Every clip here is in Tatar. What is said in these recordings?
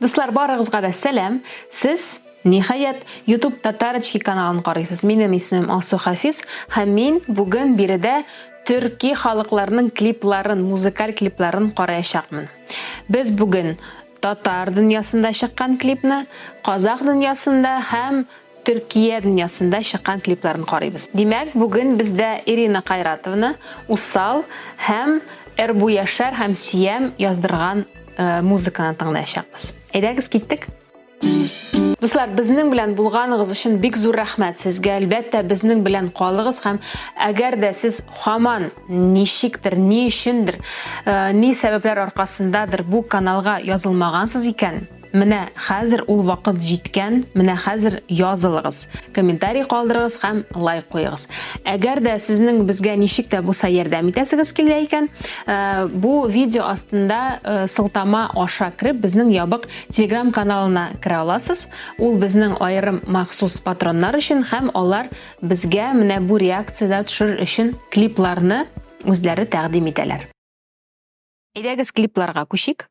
Дуслар, барыгызга да сәлам. Сез, ниһаять, YouTube Татарочки каналын карыйсыз. Минем исемем Алсу Хафиз һәм мин бүген биредә төрки халыкларның клипларын, музыкаль клипларын караячакмын. Без бүген татар дөньясында чыккан клипны, казах дөньясында һәм Төркия дөньясында чыккан клипларын карыйбыз. Димәк, бүген бездә Ирина Кайратовна Усал һәм Эрбу Яшәр һәм Сиям яздырган э, музыканы тыңлаячакбыз. Әйдәгез, киттек. Дуслар, безнең белән булганыгыз өчен бик зур рәхмәт сезгә. Әлбәттә, безнең белән калыгыз һәм әгәр дә сез һаман ничектер, ни өчендер, э, ни сәбәпләр аркасындадыр бу каналга язылмагансыз икән, Менә хәзер ул вакыт җиткән, менә хәзер язылыгыз, комментарий калдырыгыз һәм лайк куегыз. Әгәр дә сезнең безгә ничек тә булса ярдәм итәсегез килә икән, э, бу видео астында э, сылтама аша кереп, безнең ябык Telegram каналына керә аласыз. Ул безнең аерым махсус патроннар өчен һәм алар безгә менә бу реакциядә төшерер өчен клипларны үзләре тәкъдим итәләр. Әйдәгез клипларга күчик.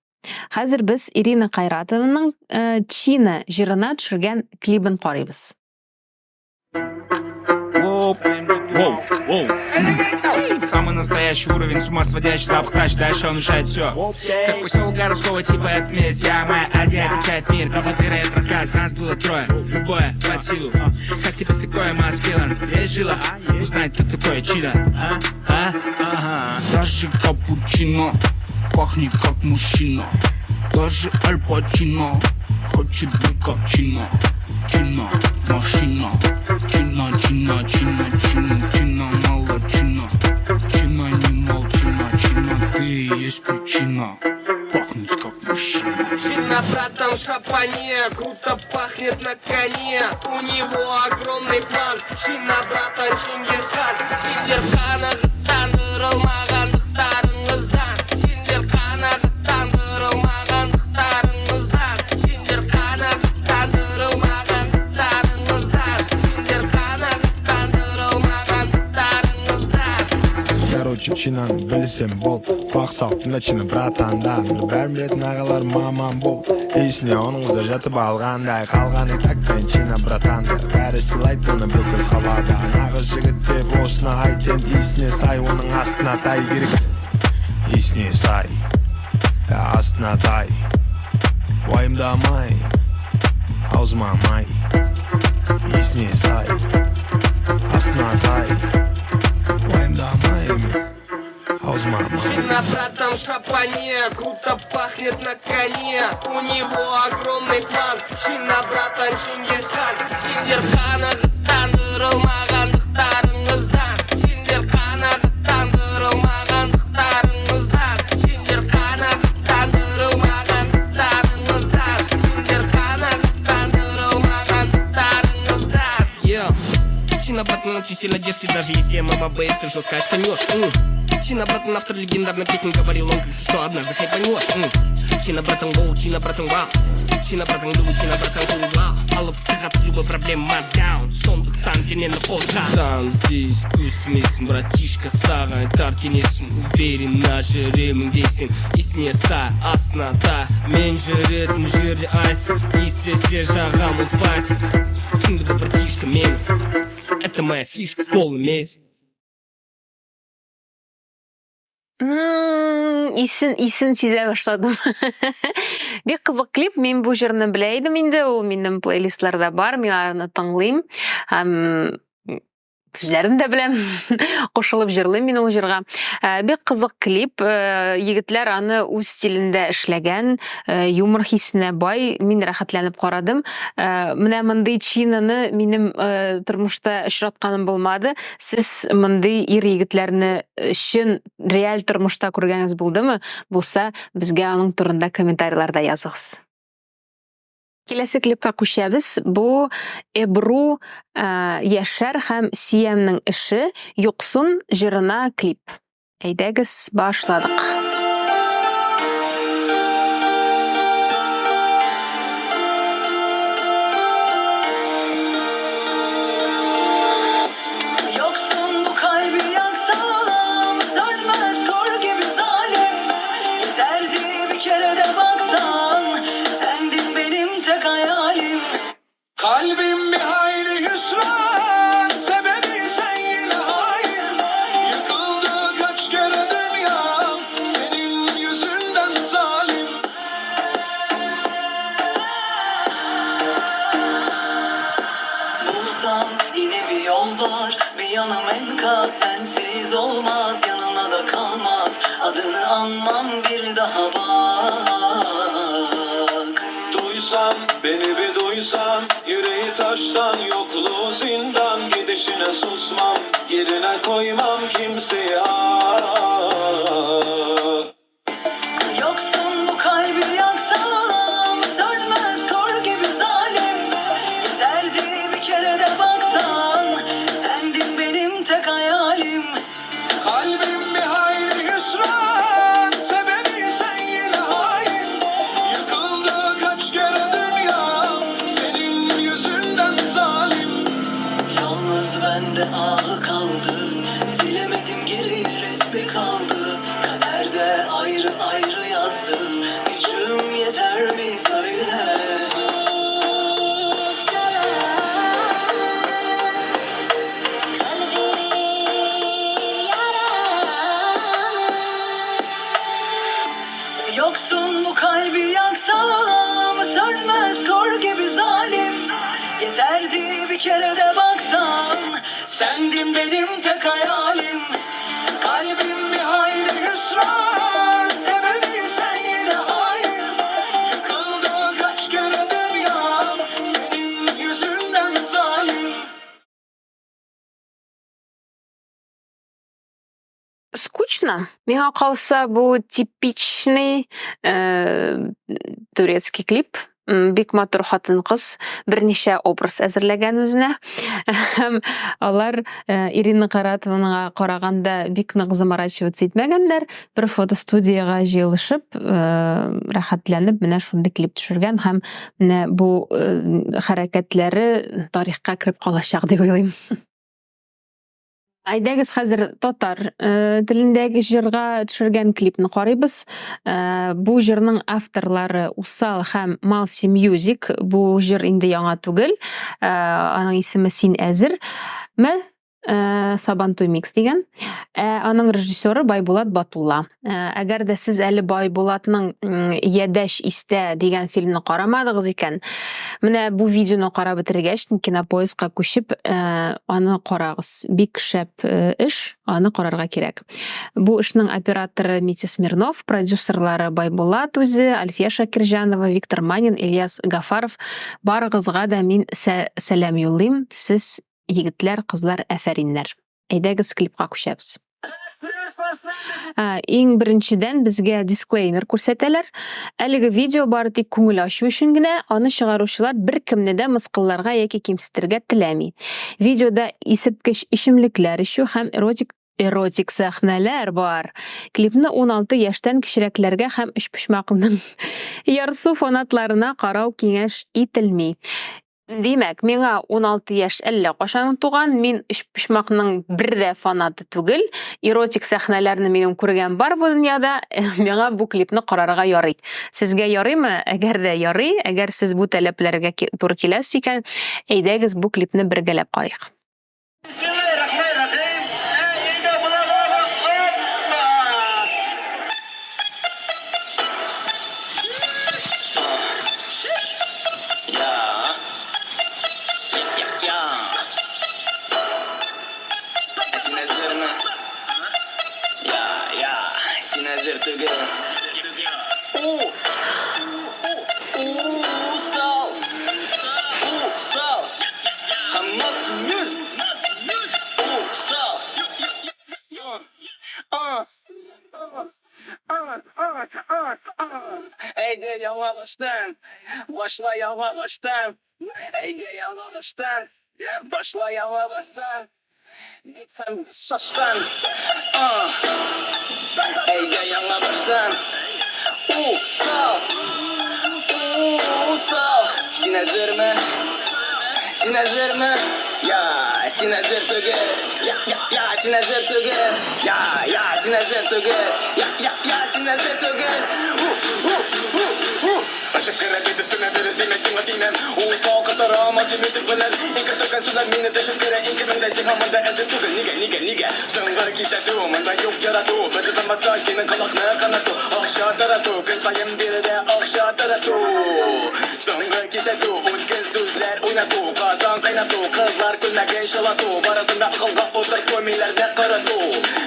Хәзер без Ирина Кайратованың э, Чина җырына төшергән клибын карыйбыз. Воу, воу. Самый настоящий уровень, с ума сводящий запах тач, дальше он решает все. Как поселок городского типа, это месть, я, моя Азия, качает мир, Кабатыра, это рассказ, нас было трое, любое под силу. Как тебе такое, Маскелан, есть жила? Узнать, кто такой Чина, а? А? Ага. Даже капучино пахнет как мужчина. Даже Аль Пачино хочет быть как Чина. Чина, машина. Чина, Чина, Чина, Чина, Чина, молодчина. Чина, не молчина, Чина, ты и есть причина. Пахнуть как мужчина. Чина, братан, шапане, круто пахнет на коне. У него огромный план. Чина, братан, Чингисхан. Сендер қанағаттандырылмағандықтарыңыздан. Сендер қанағаттандырылмағандықтарыңыздан. Сендер қанағаттандырылмағандықтарыңыздан. Сендер қанағаттандырылмағандықтарыңыздан. Короче, Чинаны білсем бол. Құлақ салып тыңда, Чина, братандар. Бәрін білетін ағалар маман бол. Иісіне оның қыздар жатып алғандай. Қалғаны так пен Чина, братанды. Бәрі сыйлайды оны бүкіл қалада. Нағыз жігіт деп осыны айт енді. Иісіне сай, оның астына тай керек. Иісіне сай, астына тай. Уайымдамай, аузыма май. Иісіне сай, астына тай. Уайымдамай, аузыма май. Чина, братан, шапане, круто пахнет на коне. У него огромный план. Чина, братан, Чингисхан. Сендер қанағаттандырылмағандықтарыңыздан. Сендер қанағаттандырылмағандықтарыңыздан. Сендер қанағаттандырылмағандықтарыңыздан. Сендер қанағаттандырылмағандықтарыңыздан. Yeah. Чина, братан, очень сильно дерзкий, даже если я мама Б, слышал скачка нешь. Чина, братан, автор легендарной песни, говорил он как-то, что однажды хайпанешь. Чина, братан, воу, Чина, братан, вау. Чина, братан, лю, Чина, братан, кул, вау. Алып тығады любой проблема down. Сондықтан денені қозға. Там здесь көз братишка, саған айтар кеңесім. Уверенно жүремін дейсің, есіне сай, астына та. Мен жүретін жерде айс, иістесе жағам ол спайс. Түсінді братишка мені, это моя фишка в полной мере. Исен сизә башладым. Бик кызык клип. Мин бу җырны белә идем инде. Ул минем плейлистларда бар. Мин аны тыңлыйм. Һәм сүзләрен дә беләм. Кушылып җырлыйм мин ул җырга. Бик кызык клип. Егетләр аны үз стилендә эшләгән, юмор хисенә бай. Мин рәхәтләнеп карадым. Менә мондый Чинаны минем тормышта очратканым булмады. Сез мондый ир егетләрне чын реаль тормышта күргәнегез булдымы? Булса, безгә аның турында комментарийларда языгыз. Киләсе клипка күчәбез. Бу Эбру Яшәр һәм Сиямнең эше Юксун җырына клип. Әйдәгез, башладык. Yoksun bu kalbi yaksam sönmez kor gibi zalim. Yeterdi bir kere de baksan sendin. Kanka sensiz olmaz, yanına da kalmaz. Adını anmam bir daha bak. Duysan, beni bir duysan, yüreği taştan, yokluğu zindan. Gidişine susmam, yerine koymam kimseyi. Ah. Yoksun bu kalbi yaksam, sönmez kor gibi zalim. Yeterdi bir kere de baksan, sendin benim tek hayalim. Kalbim bir hayli hüsran, sebebi sen yine hain. Yıkıldı kaç kere dünyam, senin yüzünden zalim. Yalnız bende ahı kaldı, silemedim geri resmi kaldı. Kaderde ayrı ayrı yazdım, gücüm yeter mi söyle. Sensiz kalan kalbim yaralı. Yoksun bu kalbi yaksam, sönmez kor gibi zalim. Yeterdi bir kere de baksan, sendin benim tek hayalim. Kalbim bir hayli hüsran, sebebi sen yine hain. Yıkıldı kaç kere dünyam, senin yüzünden zalim. Скучно. Миңа калса, бу типичный турецкий клип. Бик матур хатын-кыз берничә образ әзерләгән үзенә. Һәм алар Ирина Каратованга караганда бик нык заморачиваться итмәгәннәр. Бер фотостудиягә җыелышып, рәхәтләнеп менә шундый клип төшергән һәм менә бу хәрәкәтләре тарихка кереп калачак дип уйлыйм. Әйдәгез хәзер татар телендәге җырга төшергән клипны карыйбыз. Бу җырның авторлары Усал һәм Малси Music. Бу җыр инде яңа түгел. Аның исеме Син әзер. Ме Сабантуй микс дигән. Аның режиссеры Байбулат Батулла. Әгәр дә сез әле Байбулатның Ядәш истә дигән фильмны карамадыгыз икән, менә бу видеоны карап бетергәч, Кинопоискка күчеп, аны карагыз. Бик шәп эш, аны карарга кирәк. Бу эшнең операторы Митя Смирнов, продюсерлары Байбулат үзе, Альфия Шакирҗанова, Виктор Манин, Ильяс Гафаров. Барыгызга да мин сәлам юллыйм. Сез егетләр, кызлар, әфәриннәр. Әйдәгез клипка күчәбез. Иң беренчедән безгә дисклеймер күрсәтәләр. Әлеге видео бары тик күңел ачу өчен генә, аны чыгаручылар беркемне дә мыскылларга яки кимсетергә теләми. Видеода исерткеч эчемлекләр эчү һәм эротик сәхнәләр бар. Клипны 16 яшьтән кечерәкләргә һәм өчпочмакның ярсу фанатларына карау киңәш ителми. Димәк, миңа 16 яшь әллә кашан туган, мин өчпочмакның бер дә фанаты түгел. Эротик сәхнәләрне минем күргән бар бу дөньяда, миңа бу клипны карарга ярый. Сезгә ярыймы? Әгәр дә ярый, әгәр сез бу таләпләргә туры киләсез икән, әйдәгез бу клипны бергәләп карыйк. Син әзерме? Я, я, син әзер түгел. У, Усал, Усал, Хамас Music, Усал. Әйдә яңа баштан, башла яңа баштан. Әйдә яңа баштан, башла яңа баштан. Һәм шашкан. Әйдә яңа баштан. Усал, Усал. Син әзерме? Син әзерме? Я, син әзер түгел. Я, я, я, син әзер түгел. Я, я, син әзер түгел. Я, я, я, син әзер түгел. У, у, у, у. Ашып керә бит өстеңә дөрес димә сиңа тимәм. Усал кытыра Маси Music белән. Ике төкән сүзләр мине төшеп керә. Ике меңдә син һаман да әзер түгел. Нигә, нигә, нигә? Соңгы кисәтү, монда юк ярату. Бер тотынмаса синең колакны канату. Акча тарату, көн саен биредә акча тарату. Соңгы кисәтү, үткен сүзләр уйнату. Казан кайнату. уйнату Кызлар күлмәген чылату Барысын да акылга утырту Миләрне корыту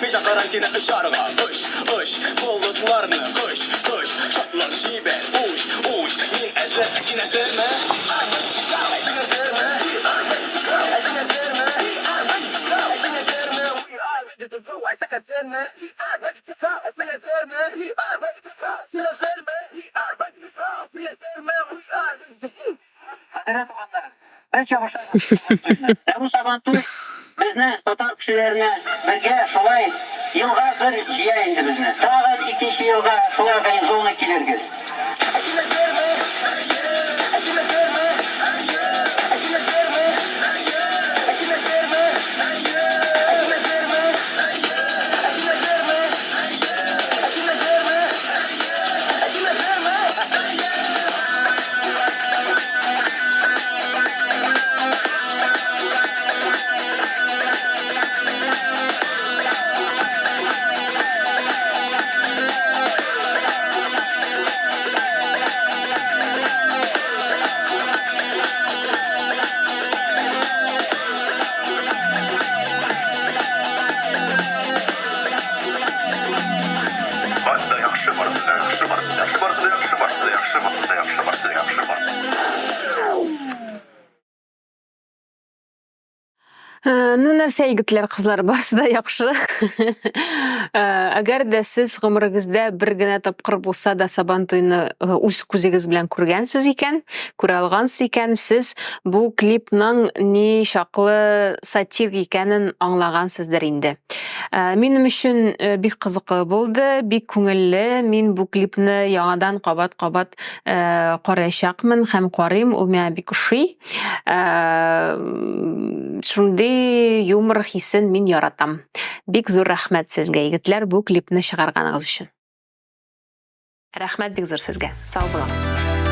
Мин чакырам сине очарга Оч, оч, болытларны коч, коч Шатлык җибәр, уч, уч Мин әзер, ә син әзерме? Ә син әзерме? Ә син әзерме? Ә син әзерме? Ә син әзерме? Син әзерме? Хәзрәт туганнар, бер чабыша Ә бу Сабантуй безне, татар кешеләренә бергә шулай елга бер җыя инде безне. Тагын икенче елга шулай организованно килергез. Ә син әзерме? Ә син әзерме? Ә син әзерме? Ә син әзерме? Ә син әзерме? Ә син әзерме? Ә син әзерме? Ә син әзерме? Барысы да яхшы, барысы да яхшы, барысы да яхшы, барысы да яхшы, барысы да яхшы, барысы да яхшы, барысы да яхшы, бар. Ну, нәрсә, егетләр, кызлар, барысы да яхшы. Әгәр дә сез гомерегездә бер генә тапкыр булса да Сабан туйны үз күзегез белән күргәнсез икән, күрә алгансыз икән, сез бу клипның ни чаклы сатир икәнен аңлагансыздыр инде. Минем өчен бик кызыклы булды, бик күңелле. Мин бу клипны яңадан кабат-кабат караячакмын һәм карыйм, ул миңа бик ошый. Шундый юмор хисен мин яратам. Бик зур рәхмәт сезгә, егетләр, бу клипны чыгарганыгыз өчен. Рәхмәт бик зур сезгә. Сау булыгыз.